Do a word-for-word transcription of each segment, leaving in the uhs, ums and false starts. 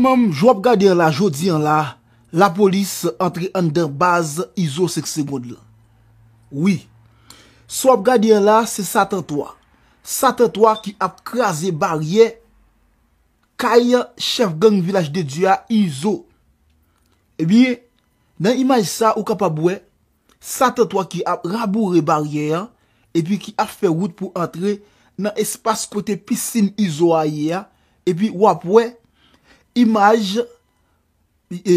Manm, jan w ap gade an la, jodi an la, lapolis antre anndan baz Izo senk Segond lan. Wi. Sa w ap gade an la, se Satan twa. Satan twa ki ap kraze baryè kay chèf gang Vilaj de Dye a, Izo. Ebyen, nan imaj sa, ou kapab wè Satan twa ki ap raboure baryè an, epi ki ap fè wout pou antre nan espas kote pisin Izo a ye a, epi w ap wè imaj, e,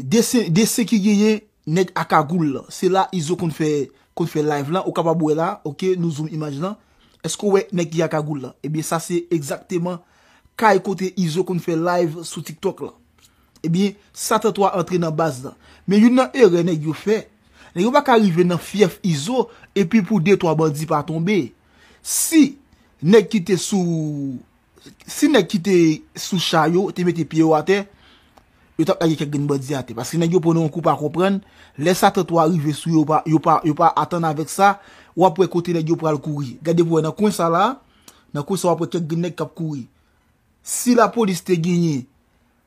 desen, desen ki genyen nèg a kagoul lan. Se la Izo konn fè, konn fè live lan, ou kapab wè la, oke, nou zoom imaj lan. Èske w wè nèg ki a kagoul lan? Ebyen, sa se egzakteman kay kote Izo konn fè live sou TikTok lan. Ebyen, Satan twa antre nan baz lan. Men youn nan erè nèg yo fè, nèg yo pa ka rive nan fyèf Izo, epi pou de twa bandi pa tonbe. Si nèg ki te sou, si nèg ki te sou cha yo te mete pye yo atè, yo t ap lage kèk grenn bandi atè. Paske nèg yo pran yon kou pa konprann, lè Satan twa rive sou yo, yo pa, yo pa, yo pa atann avèk sa, w ap wè kote nèg yo pral kouri. Gade pou wè nan kwen sa la, nan kwen sa w ap wè kèk grenn nèg k ap kouri. Si lapolis te genyen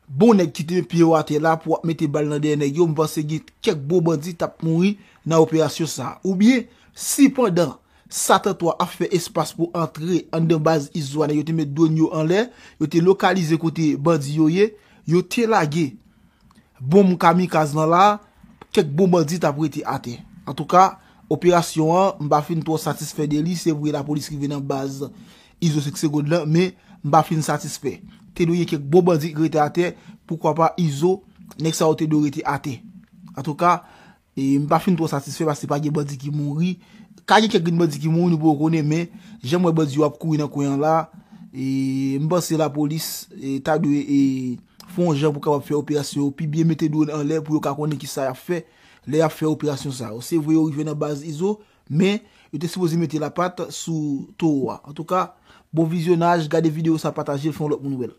bon nèg ki te met pye yo atè la pou ap mete bal nan dèyè nèg yo, m panse gen kèk bon bandi t ap mouri nan operasyon sa a. Oubyen, si pandan Satan twa ap fè espas pou antre anndan baz Izo a, nèg yo te met dwòn yo anlè, yo te lokalize kote bandi yo ye, yo te lage bonm kamikaz lan la, kèk bon bandi t ap rete atè. Antouka, operasyon an, m pa fin twò satisfè de li, se vre lapolis rive nan baz Izo senk Segond lan, men m pa fin satisfè. Te dwe gen kèk bon bandi ki rete atè, poukwa pa Izo, nèg sa yo te dwe rete atè. Antouka, e, m pa fin twò satisfè paske pa gen bandi ki mouri. Ka gen kèk grenn bandi ki mouri, nou poko konnen, men jan m wè bandi yo ap kouri nan kwen an la, e, m panse lapolis, e, ta dwe, e, fè yon jan pou kapab fè operasyon yo pi byen, mete dwòn anlè pou yo ka konnen kisa y ap fè lè y ap fè operasyon sa yo. Se vre yo rive nan baz Izo, men yo te sipoze mete lapat sou towo a. Antouka, bon vizyonaj, gade videyo sa, pataje l, fè yon lòt moun wè l.